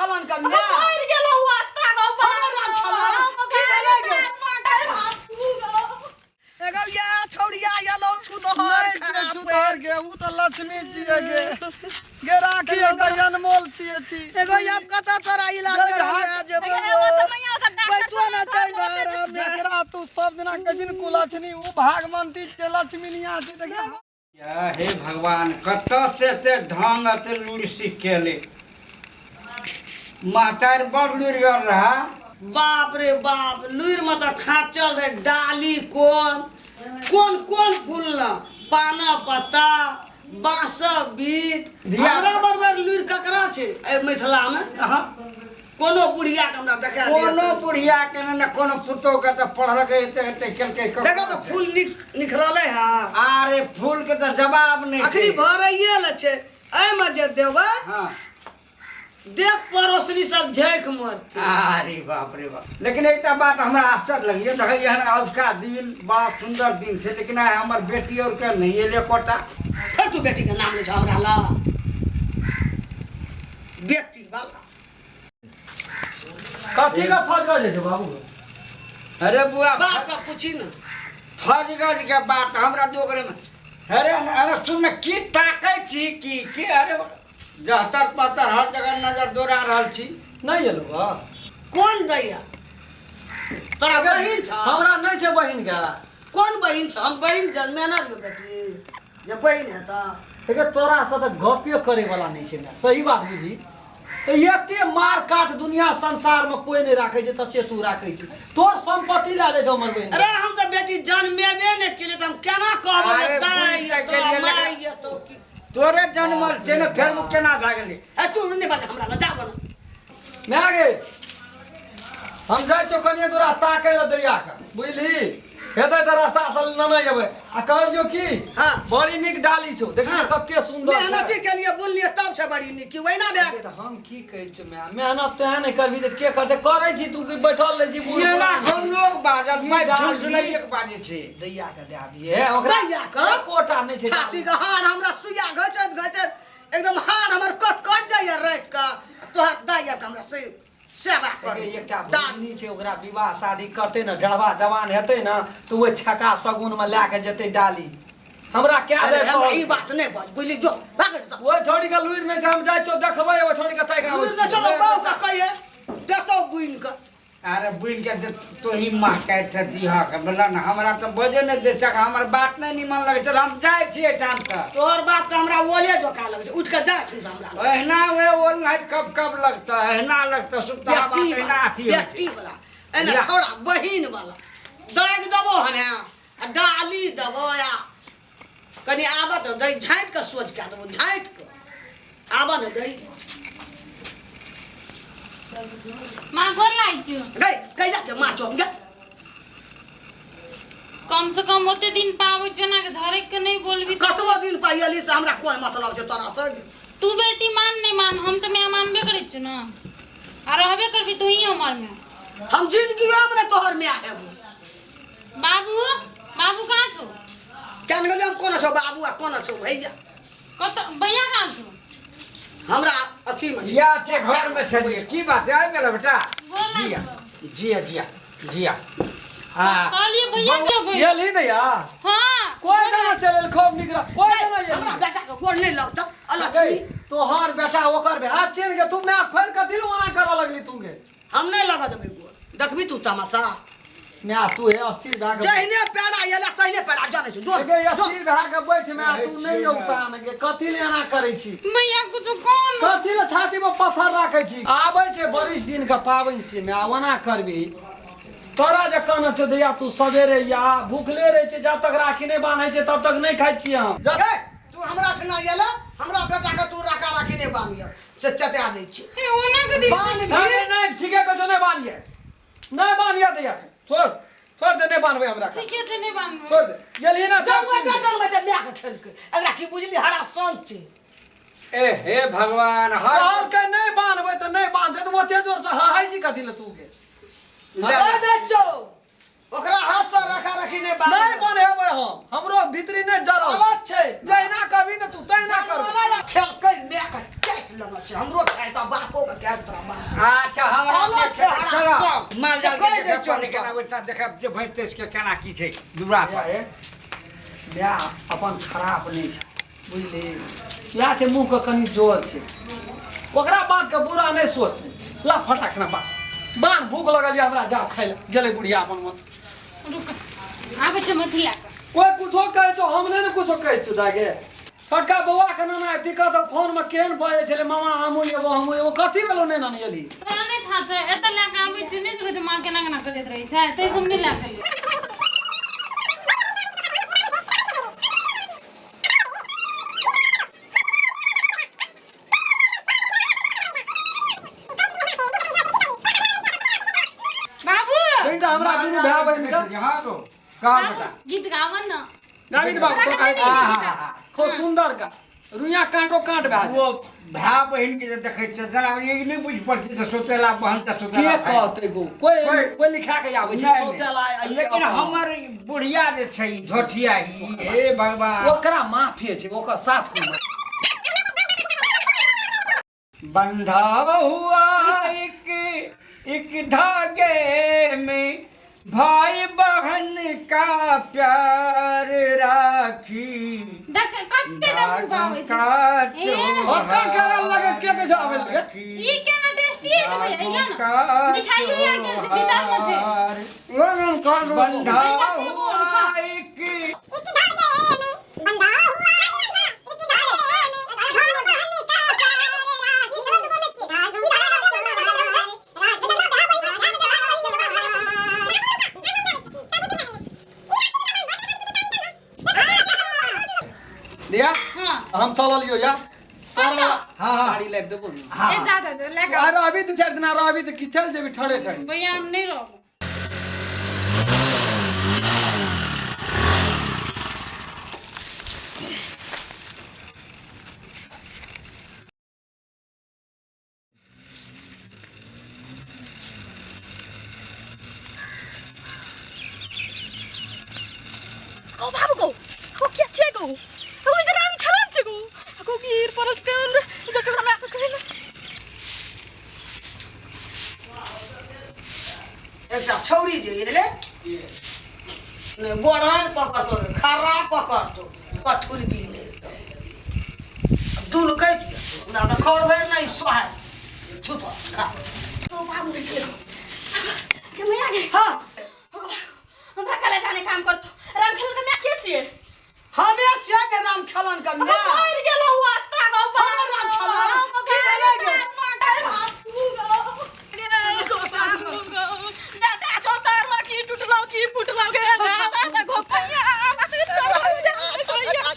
खेलन के माय मरि गेलौ अत्ता गौ हमर राम खेलन की भेलै गे एगो या छौड़िया एलौ छुतहर नहि छियै छुतहर गे ओ तऽ लक्ष्मी छियै गे गे राखी एकटा अनमोल छियै छी एगो या कतऽ तोरा इलाज जय करा हाथ। जेबो पैसो ना छै घर में जकरा तू सब दिना कहै छी ने कुलक्षणी ओ भागवंती छै लक्ष्मीनिया छै देखिए या हे भगवान कतऽ से एते ढंग एते लूरि सीख के एलै महतारि बड़ लुरिगर रहा बाप रे बाप लुरि में तऽ खाचल रे डाली कोन कोन कोन फूल न पाना पत्ता बाँस बीट हमरा बरबर लुरि ककरा छै एहि मिथिला में कोनो बुढ़िया के हमरा देखा दिअ कोनो बुढ़िया के ने ने कोनो पुतोह के तऽ पढ़लकै एते एते केलकै ककरो देखा तऽ फूल निख निखरलै है अरे फूल के तऽ जवाब नहि अखनी छै भरैये ले छै एहिमे जे देबै हाँ देख पड़ोसनी सब झैक मरतै अरे बाप रे बाप लेकिन एकटा बात हमरा आश्चर्य लगैए देखै एहन अजुका दिन बड़ा सुन्दर दिन छै लेकिन आइ हमर बेटी आओर के नहि एलै एकोटा फेर तू बेटी के नाम लै छ हमरा लग बेटी वाला कथी का फजगज होइ छै बाबू अरे बुआ बाप का पूछी ना फजगज के बात हमरा दोगरे में अरे अरे सुन ने की ताकै छी की की अरे जहतर पहतर हर जगह नजर दौड़ा रहल छी नहि एलौ हँ कोन दैया तोरा बहिन छ हमरा नहि छै बहिन के कोन बहिन छ हम बहिन जन्मेना रहियो बेटी जे बहिन हेता देखिए तोरा से तऽ गपे करे वाला नहीं छै ने सही बात बुझी तऽ एते मार काट दुनिया संसार में कोई नहीं राखे छै तते तू राखे छै तोर संपत्ति लए जाइ छौ हमर बहिन अरे हम तऽ बेटी जन्मेबे नहि केलियै तऽ हम केना कहबै अरे जे दाइ बुझि तऽ हेतौ गेलियै, माइ लेकिन- हेतौ की तोरे जनमल छै ने फेर ओ केना भए गेलै ए तू नहि बाज हमरा लग जा बना माय गे हम जाइ छियौ कनिए दूरा ताकै लए दैया के बुझली हेतै तऽ रास्ता से लेने जेबै आ कहलियौ की हाँ। बड़ी नीक डाली छौ देखी हाँ। कते सुंदर छै मेहनती के लिए बोललियै तब छै बड़ी नीक की ओहिना भए तऽ हम की कहै छियौ माय मेहनत तोहे नहि करबही तऽ के करतै करै छी तू की बैठल रहै छी बूढ़ एना पुरान छी। हम लोग बाजत ई मैं डाली- झूठ नहीं एक बाजै छै दैया के दए दिहे ओकरा दैया के? एकोटा नहि छै छाती के हाड़ हमरा सुइया घचैत घचैत एकदम हाड़ हमर कट कट जाइए राति के तोहर दाइया के हमरा से सेवा कर एके एकटा दान भगिनी छै ओकरा विवाह शादी करतै ने डरबा जवान हेतै ने तऽ ओहि छका शगुनमे लए कऽ जेतै डाली हमरा कए अरे दे हमरा ई बात नहि बाज बुझली जो भाग जा ओहि छौड़ी के लुरि नहि छै हम जाइ छियौ देखबै ओहि छौड़ी के ताकि आबै लुरि नहि छौ बाउ के कहिए देतौ बुनि के अरे बुनि के जे तोही महकाइ छ दिहक बोला ने हमरा तऽ बजे नहि दै छक हमर बात नहि निमन लगै छै हम जाइ छियै एहिठाम तऽ तोहर बात तऽ हमरा ओले जोका लगै छै उठि कऽ जा छै हमरा लग। एहिना वे ओल नाहित कब कब लगतै एहिना लगतै सुतहा बात बेटी एहिना वाला अथी होइ छै बेटी वाला एना या। छौड़ा बहिन वाला दागि देबो हने आ डाली देबो आ कनि आबऽ तऽ दही झाँटि कऽ सोझ कए देबो झाँटि कऽ आबऽ ने दही माँ गोर लागै छियौ गै कैला के माँ चौक गे कम से कम ओते दिन पाबै छियौ एना के झरक के नहि बोलबी तऽ- कतबो दिन पाइली से हमरा कोन मतलब छै तोरा से तू बेटी मान नहि मान हम तऽ माय मानबे करै छियौ ने आ रहबे करबी तू ही हमर माय हम जिंदगियोमे नहि तोहर माय हेबो बाबू बाबू कहाँ छौ केन गेलियै हम कोना छौ बाबू आ कोना छौ भैया कत भैया कहाँ छौ हमरा अथीमे छै जिया छै घरमे छलियै की बात छै आबि गेल बेटा गोर लागै जिया छौ। जिया जिया जिया हाँ कहलियै भैया के भैया गेलही दैया हाँ कोई दाना चलल खूब निक रह कोई दाना गै, हमरा गेलही बेटा के गोर नहि लगतौ अलक्ष्मी तोहर बेटा ओकर बेटा चेन के तू मैं फेर कथी लए मना करऽ लगली तू के हम नहि लगऽ देबै गोर देखबी तू तमाशा मैं तू हे अस्थिर भए के जहिने पेड़ा एला तहिने पेड़ा जानै छौ जो गे अस्थिर भए के बैठ मैं तू नहि औतान गे कथी ले एना करै छी भैया कुछो कौन कथी ले छाती पर पत्थर राखै छी आबै छै बरिस दिन के पाबनि छी मैं ओना करबी तोरा जे कहना छौ दैया तू सवेरे या भूखले रहै छै जब तक राखी नहि बान्है छै तब तक नहि खाइ छियै हम जब गै तू हमरा ठिना गेला हमरा बेटा के तू राखा राखी नहि बान्हिय से चटा दै छी हे ओना के दी बान्ह नहीं भी नहीं ठीके कहै छौ नहि बान्हिए नहि बान्हिए दैया तू छोड़ छोड़ दे नहि बान्हबै हमरा ठीके छै नहि बान्हबै छोड़ दे गेलही ना जन्म छै जन्म छै माय के खेलकै एकरा की बुझली हरा सन छै ए हे भगवान हर कहलकै नहि बान्हबै तऽ नहि बान्हतै तऽ ओते जोरसँ हहाइ छी कथी लए तू के दे दै छौ ओकरा हाथ से रखा रखी नहीं बात नहीं बनेबै हम हमरो भीतरी नहीं जरल अलग छै जहिना करबी ने तू तहिना कर खेलकै माय के चाटि लेने छै हमरो खाय तो बापो के क्या तोरा बाप अच्छा हमरा अलग छै, चलो सब। माल जाल कहि के दै देखब छौ पहिले केना ओहिठाम देखब जे भैंस तैंस के केना की छै दुरा पर। माय अपन खराब नहि छै बुझली, इएह छै मुँहके कनि जोर छै, ओकरा बातके बुरा नहि सोचतै। ला फटाक से बात बान, भूख लगल यऽ हमरा, जाओ खाइ लए गेलै बुढ़िया अपन मन। रुक, आबै छै मथी लए कऽ। कोइ कुछो कहै छौ, हम नहि ने कुछो कहै छियौ। दागे छोटका बौआ के नाना दिक्कत, फोन में केहन बजै छलै, मामा हमहूँ एबो हमहूँ एबो, कथी भेलौ नहि नानी एलही? तोरा नहि था छै, एतऽ लए कऽ आबै छै, नहि देखै छै माँ केना केना करैत रहै छै, ताहि सब नहि लए कऽ एलियै। बाबू एकटा हमरा दुनू भाय बहिन के हाँ गो कहाँ बाबू बेटा गीत गाबऽ न। गाबी बाबू तो तखन गाबी। नहि गीत। खूब सुंदर गा, रुइया कांटो कांट भए जाय। ओ भाय बहिन के जे देखै छियै जेना ई नहि बुझि पड़तै तऽ सोतेला बहन तऽ के सोतेला भाय। कहतै गो कोइ कोइ- कोइ लिखा के आबै छै नहि, सोतेला नहि। लेकिन हमर ई बुढ़िया जे छै ई धोथिया ई हे भगवान, ओकरा माफे छै, ओकर साथ खूब। बंधा हुआ एक एक धागे में भाई बहन का प्यार राखी देख कते दम गाबै छै। का ए, छोटका करल लगे के के आबै लगे। ई केना टेस्टी छै भैया, इला न मिठाइयो आ गेल छै, भीतर में छै। बंधा भैया से बोल हुआ छा। एक दिया हाँ हम चललियो या तोरा। हाँ, हाँ। साड़ी लाबि देबो ने? ए जा जा जा ले के अरे अभी दू चारि दिना रहबी तऽ की चल जेबी ठड़े ठड़े? भैया हम नहीं रहबो। गो बाबू गो गो के छे गो गो इधर आम खेलन छे गो गो गिर पड़ल के जो छोरा में करे। एकटा छौरी जे एलै ने, बोरहन पकड़तो ने खर्रा पकड़तो, कठुर भी नहि दुनू कटि गेल ना तऽ खौर भरि नहि सोहाय छुत खा। गो बाबू के मैया गे। हाँ। हमरा कले जाने काम कर, राम खेलन के मैं के छिए? हमे छियै के राम खेलन के हम माय। मर गेलो हुआ ता गो। हमर राम खेलन की भेलै गे?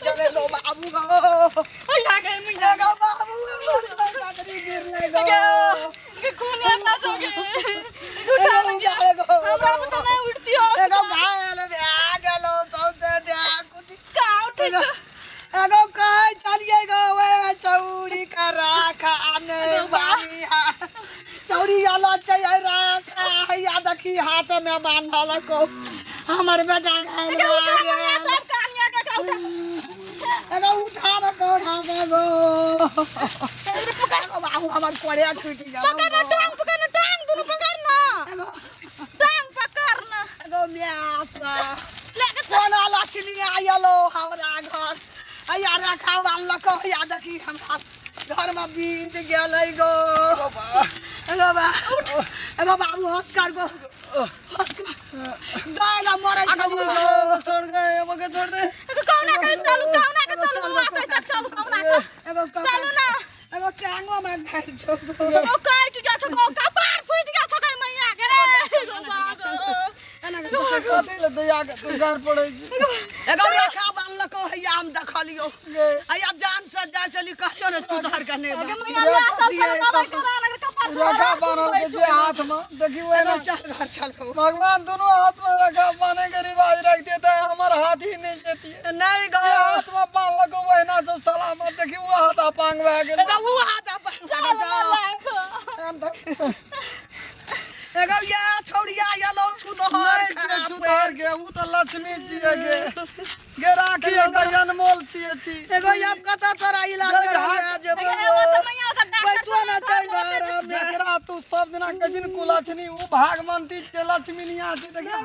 चले गो बाबू गो, गो बाबू गिरले गो, एगो घायल भए गेलो सौंसे देह कुटी। एगो कहै छलियै गो, ओए चौरी का राखा आने बारी, चौरी आला छै राखा, हैया देखी हाथ में बांधल को, हमर बेटा घायल भए गेल। एगो उठा रखो, उठा गो। एगो बाबू हमर कोड़िया छूटि गेल। एगो म्यास कोना लक्ष्मी आयलो हमरा घर, हैया रेखा बान्हलको, हैया देखी हमरा घरमे बीत गेलै गो। एगो बा, एगो बाबू होश कर गो, होश कर, दाइ मरै छलियै गो। छोड़ दे ओके, छोड़ दे। एगो चलू ना। एगो टांगो में घायल छौ गो। एना के कथी लए दैया के तू घर पड़ै छै? एगो रेखा बान्हलको, हैया हम देखलियो, हैया जान से जाइ छली, कहियो ने तू धर के नहि रेखा बान्हल के जे हाथ में देखी वही एगो ना। चल घर चल गो। भगवान दोनों हाथ में रेखा बांधे के रिवाज रख देता है, हमार हाथ ही नहीं जेती नहीं गो। जे हाथ में बांधलको वही से सलामत, देखी वो हाथ अपांग भए गेल। एगो उ हाथ अपन हम देख, एगो या छौड़िया एलो छुदहर। नहीं छियै सुधार के, उ तऽ लक्ष्मी छियै गे, गे राखी एकटा अनमोल छियै छी। एगो अब कतऽ तोरा इलाज जय करा हाथ- जेबो, पैसो ना छै। तू सब दिना कहै छी ने कुलक्षणी, ओ भागमंती छै, लक्ष्मीनिया छै, देखिए।